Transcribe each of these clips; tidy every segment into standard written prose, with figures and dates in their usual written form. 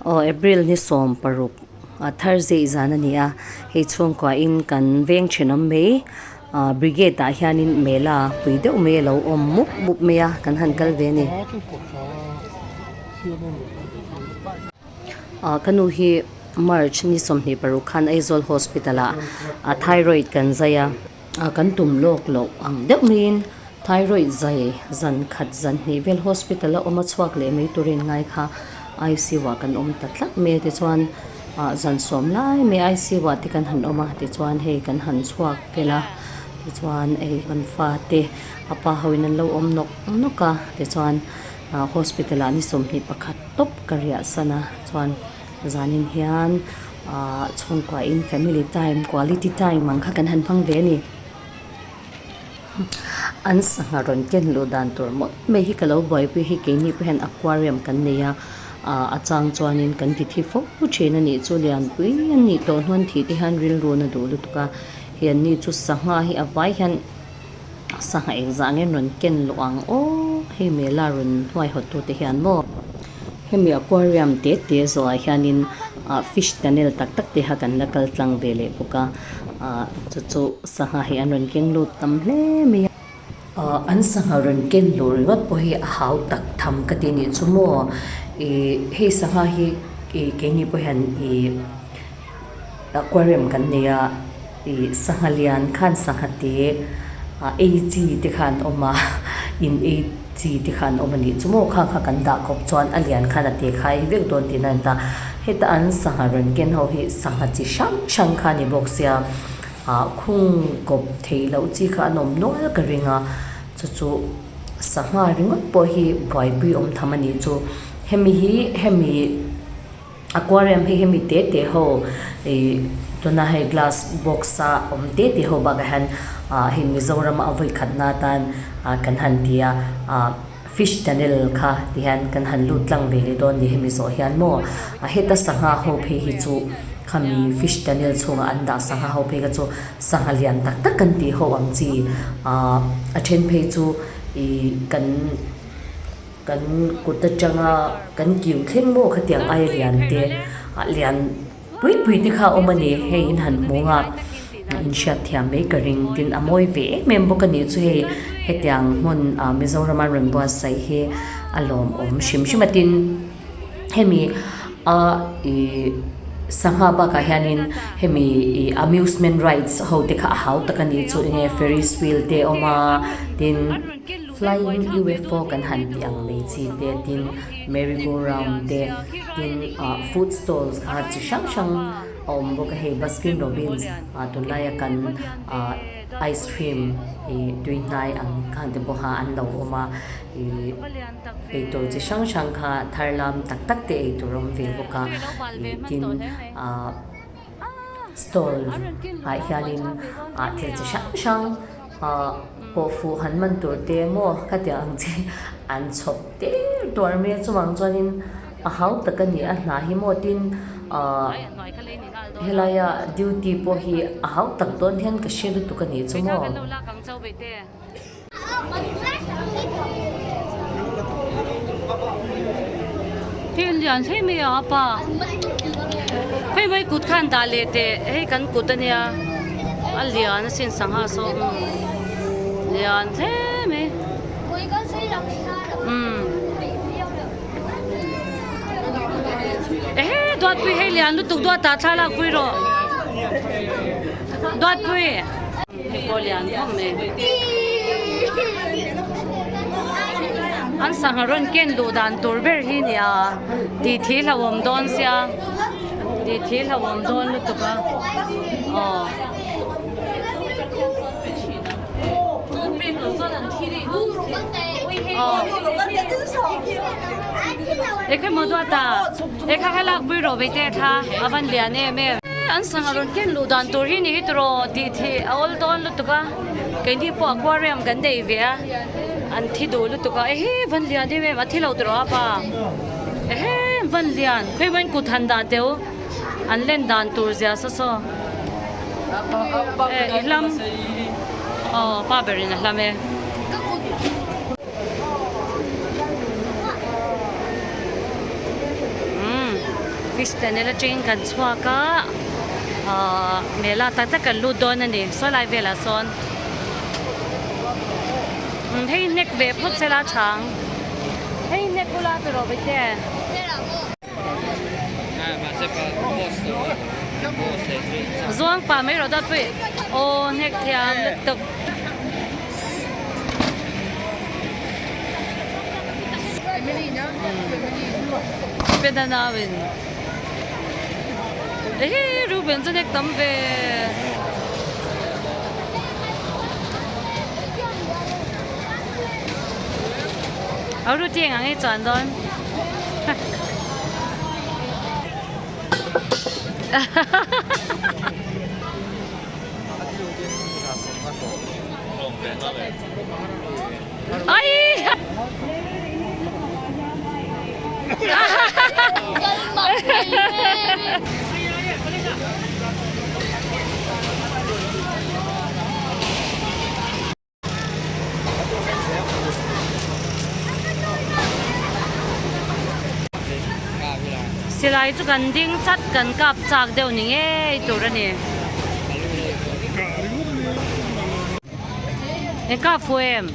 Aw April ni 16 a Thursday zan a ni a, hei chhungkua in kan veng thenawm mai ah brigade ah hianin mela pui deuh mai a lo awm mup mup mai a kan han kal ve a ni. Ah ka nu hi March ni 26 khan Aizawl hospital ah a thyroid kan zai a. Ah kan tum lawk loh ang deuh maiin thyroid zai zan khat zan hnih vel hospital a awm a chhuak leh mai turin ngai kha ICU ah kan awm ta tlat mai a tichuan ah zan sawm lai mai ICU ah te kan han awm a tichuan hei kan han chhuak vel a tichuan hei kan fate a pa ho in an lo awm nawk nawk a tichuan ah hospital ah ni 21 tawp ka riah san a chuan zanin hian. Ahh chhungkua in family time quality time ang kha kan han hmang ve a ni. An sangha rawn ken luh dan tur mawlh mai hi ka lo buaipui hei keini pawh hian aquarium kan nei a, ahh a chang chuanin kan ti thi fo thin a nih chu lianpui an nih tawh hnuan thih te hian rilru na duh lutuk a, hei an ni chu sangha hi a vai hian sangha engzah nge an rawn ken luh ang aw hei mela rawn hnuaihawt tute hian maw. Hemi aquarium te te zawhah hianin ah fish tunnel tak tak te kha kan la kal tlang ve leh bawk a ah chu chu sangha hi an rawn keng lut tam hle mai a. Ah an sangha rawn ken luh ringawt pawh hi a hau tak tham ka ti nih chu maw ih hei sangha hi ih keini pawh hian ih aquarium kan nei a ih sangha lian khan sangha te ah ei chi te kha an awm a in ei chi te kha an awm a nih chu maw khang kha kan dah kawp chuan a lian khan a te kha ei vek dawn tihna a ni ta heta an sangha rawn ken ho hi sangha chi hrang hrang kha a ni bawk sia ah khung kawp theih loh chi kha an awm nual ka ring a chu chu sangha ringawt pawh hi buaipui awm tham a nih chu hemi hi hemi. Aquarium hi hemi te te ho ih tuna hei glass box a awm te te ho bakah hian ah hei Mizoram a vawi khatna atan ah kan han ti a ah fish tunnel kha ti hian kan han lut tlang ve leh dawn ni hemi zawh hian maw a heta sangha ho phei hi chu khami fish tunnel chhungah an dah sangha ho phei kha chu sangha lian tak tak kan tih ho ang chi ah a then phei chu ih kan. Kan kut atanga kan kiu thleng maw khatiang ai lian te ah lian pui pui te kha a awm a ni hei in han hmu ang a inhriat thiam mai ka ring tin a mawi ve em em bawk a nih chu hei hetiang hmun ah Mizoram a rawn buatsaih hi a lawmawm hrim hrim a tin hemi a ih sangha bakah hianin hemi ih amusement rides ho te kha a hau tak a nih chu enge ferris wheel te a awm a tin. Flying UFO kan han tih ang mai chi te tin merry go round te tin ah food stalls kha chi hrang hrang a awm bawk a hei Baskin Robbins ah tunlaia kan ah ice cream ih tui hnai ang khan te pawh kha an lo awm a ih eitur chi hrang hrang kha thar lam tak tak te eitur a awm ve bawk a ih tin ah stall ah hianin ah thil chi hrang hrang ah pawh fuh han man tur te maw khatiang ang chi an chhawp der tuar mai a chuvang chuanin a hau tak a ni a hna hi maw tin ah helaia duty pawh hi a hau tak dawn hian ka hre lutuk a nih chu maw. Hei lian hle mai a apa hei mai kut khan dah leh teh hei kan kut ania a lian asin sangha saw lian hle mai umm ehe duatpui hei lian lutuk duat ah thla lakpui rawh duatpui. Hei pawh lian khawp mai. An sangha rawn ken luh dan tur ber hi nia tih thi hlauhawm dawn sia tih thi hlauhawm dawn lutuk a aw. Ekhai maw duata ekha kha lak pui rawh veite thla a van lian em em. An sangha rawn ken luh dan tur hi ni hi tiraw tih thih a awl dawn lutuk a keini pawh aquarium kan nei ve a an thi duh lutuk a ehe van lian em em a thi lo tiraw a pa ehe van lian khawimain kut han dah teu an len dan tur zia saw saw e i hlam aw pa berin a hlam e. Umm. Fish tunnel atangin kan chhuak a ahh mela tak tak kan lut dawn a ni sawi lai velah sawn umm hei hnek ve phawt sela chhang hei hnek bula ti rawh bete. Zuang pah mai rawh dawt pui aw hnek thiam lutuk. Pena nauin ehe Reuben chu hnek tam ve. A ruti engah nge chuan dawn. Silai chu kan ding chat kan kap chak deuh ni ngei tur a ni. In kap fu em?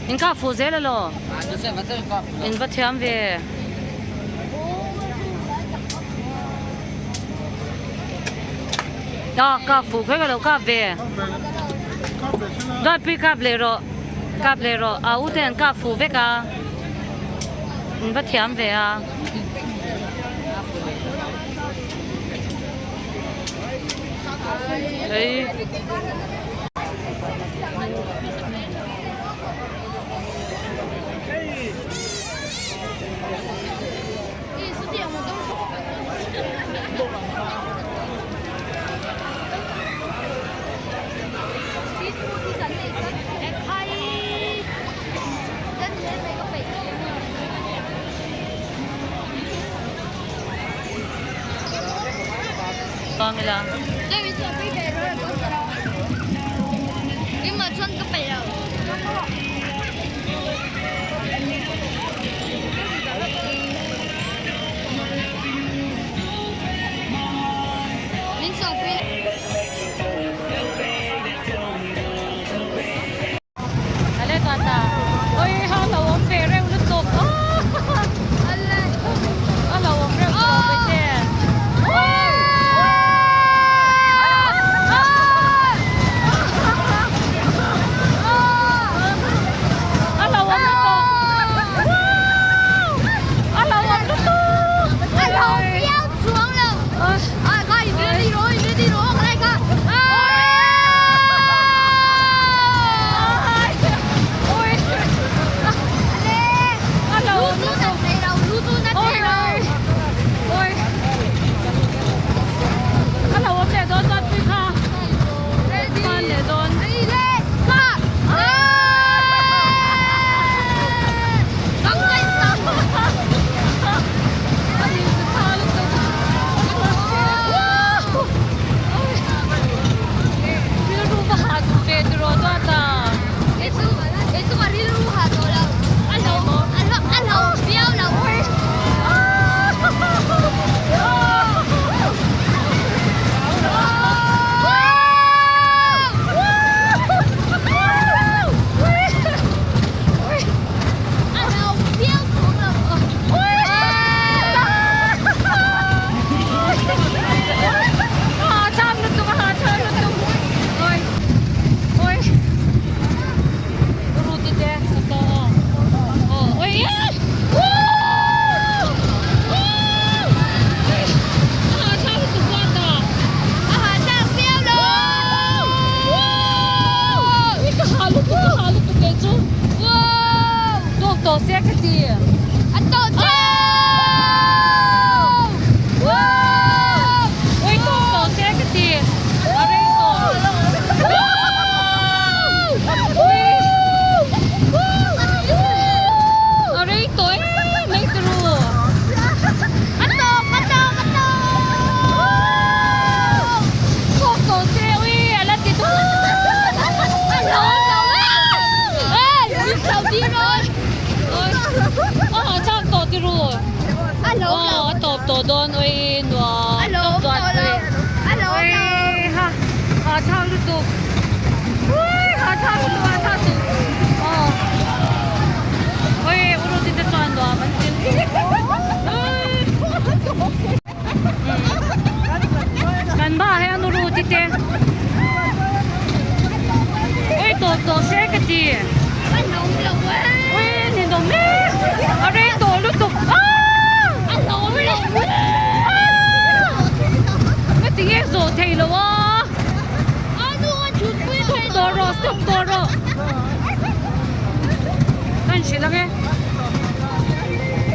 In kap fu zel alo? In va thiam ve. A kap fuh kher ka lo kap ve. Dawtpui kap leh rawh kap leh rawh a u ten an kap fuh vek a in va thiam ve a. Ei. Hahthlak lutuk hahthlak lutuk aw oi u Ruti te chuan nuam an ti kan hmaah hian u Ruti te oi tawp tawh se ka ti oi ninawm e a rei tawh lutuk aaa ka ti nge zawh thei lo a stop tawh rawh stop tawh rawh ka inhrilh ang e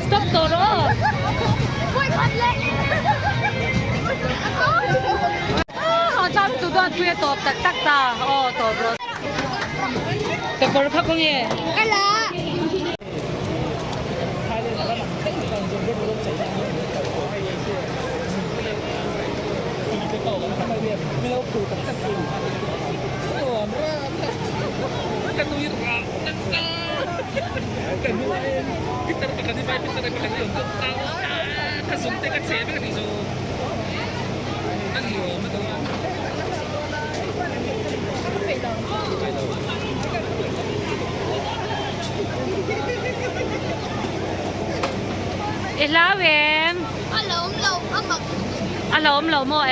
stop tawh rawh aw hahthlak lutuk dawn tui a tawp tak tak ta aw tawp rawh ka kawr kha khawnge. I hlau em? A lo awm lo, a mak lutuk. A lo awm lo maw e?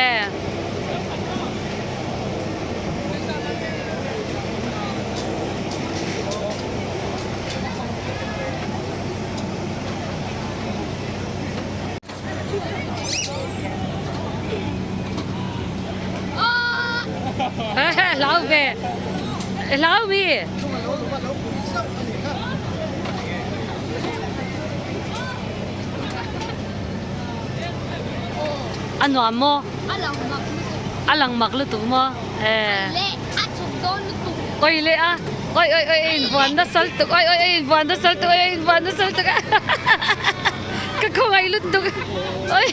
Hlau ve, hlau mi. A nuam maw? A lang mak lutuk. A lang mak lutuk maw? Eh. Leh a chhuk dawn lutuk. Oi leh a. Oi oi oi invuan nasa lutuk. Oi oi oi invuan nasa lutuk. Oi oi invuan nasa lutuk. Ka khawngaih lutuk. Oi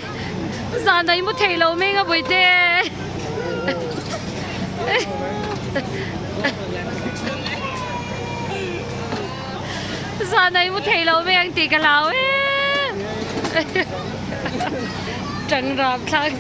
zan a i mu thei lo mai nga Bawihte. Zan a i mu thei lo mai ang tih ka hlau e. Tang ram thlak.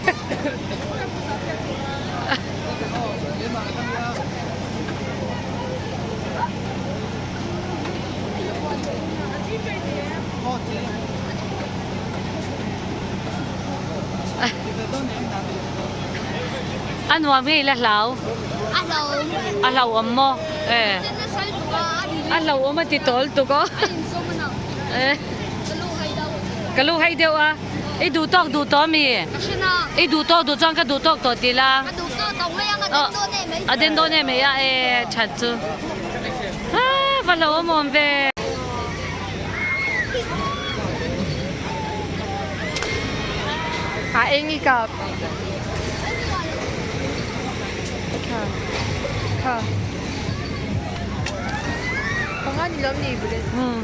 A nuam ngei la hlau. A hlauhawm. A hlauhawm maw? Eh. A hlauhawm a ti tawl tuk aw. Eh. Ka lu hai deuh a. I duh tawk duh tawh ami? I duh tawk duh chuan ka duh tawk tawh ti la. Ka duh tawk tawh mai ang a den dawn em mai. A den dawn em mai a e that chu. Haa va hlauhawm awm ve. A eng i kap. Kha. Kha. Panga ni lawm ni bullet. Hmm.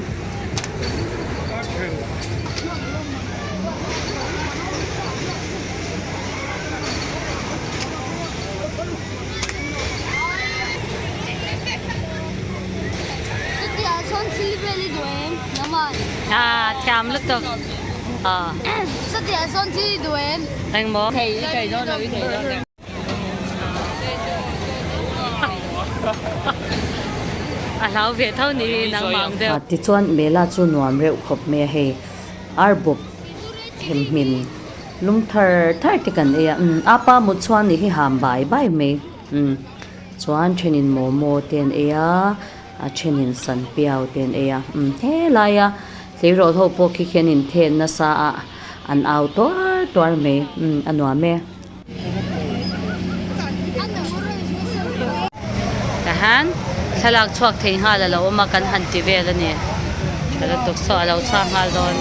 Chutia sawn thil vel i duh em? Naman. Ah, thiam lutuk. Ah. Chutia sawn thil i duh em? Engmaw? Thei i thei dawn lo i thei dawn lo. A hlau ve tho ni nangmah ang deuh. Tichuan Mela chu nuam reuh khawp mai a hei arbawp hemhmin lum thar thar te kan ei a umm apa mut chuan nih hi ham bai bai mai umm chuan thenin momo te an ei a a thenin sanpiau te an ei a umm helaia tleirawl ho pawh khi khian inthen nasa a an au tuar tuar mai umm a nuam e. Tahan thlalak chhuak thei nghal a lo awm a kan han ti vel a ni ka la tuk saw a lo chhuak nghal dawn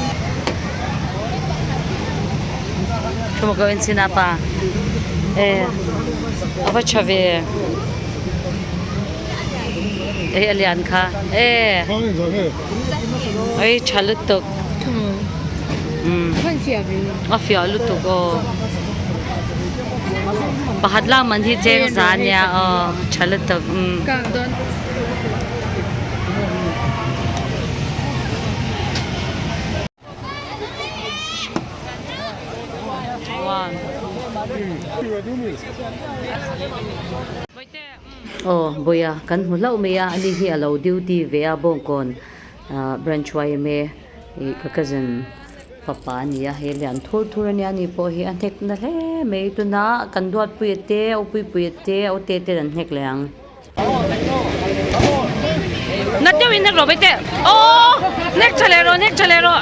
thu maw ka en chin a pa e a va tha ve hei a lian kha e hei tha lutuk a fiah lutuk aw pakhat lak man hi cheng za ania aw tha lutuk umm. One. Aw Bawia kan hmu hlauh mai a ani hi a lo duty ve a Bawngkawn ah branch yma ih ka cousin fapa a ni a he lian thur thur a nia ani pawh hi a hnek na hle mai tuna kan duatpuia te a upuipuia te a ute ten an hnek leh ang. Na deuhin nek rawh Baite aw nek tha leh rawh nek tha leh rawh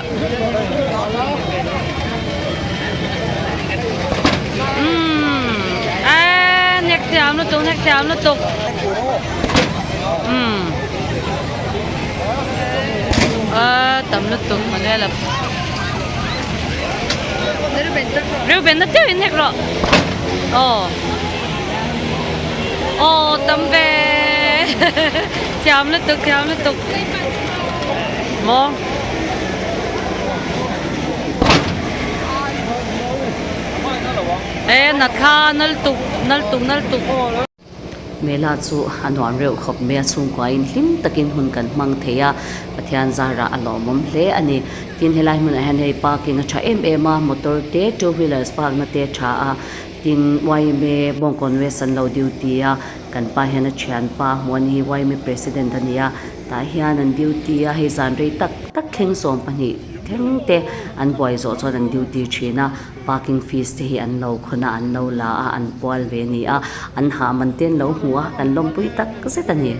umm eee nek thiam lutuk nek thiam lutuk umm aaa tam lutuk Manuela Reuben na deuhin nek rawh aw. Aw tam ve thiam lutuk thiam lutuk maw e nat kha nal tuk nal tuk nal tuk. Mela chu a nuam reuh khawp mai a chhungkuain hlim takin hun kan hmang thei a Pathian zarah a lawmawm hle a ni tin helai hmunah hian hei parking a tha em em a motor te two wheelers park na te a tha a. Tin, yma Bawngkawn West an lo duty a, kan pa hian a thianpa hmuh a ni hi, yma President a ni a, tah hian an duty a, hei zan rei tak tak thleng 12 thleng te an buai zawh chuan an duty thin a, parking fees te hi an lo khawn a, an lo la a, an pual ve a ni a, an hah man te an lo hmu a, kan lawmpui tak zet a ni.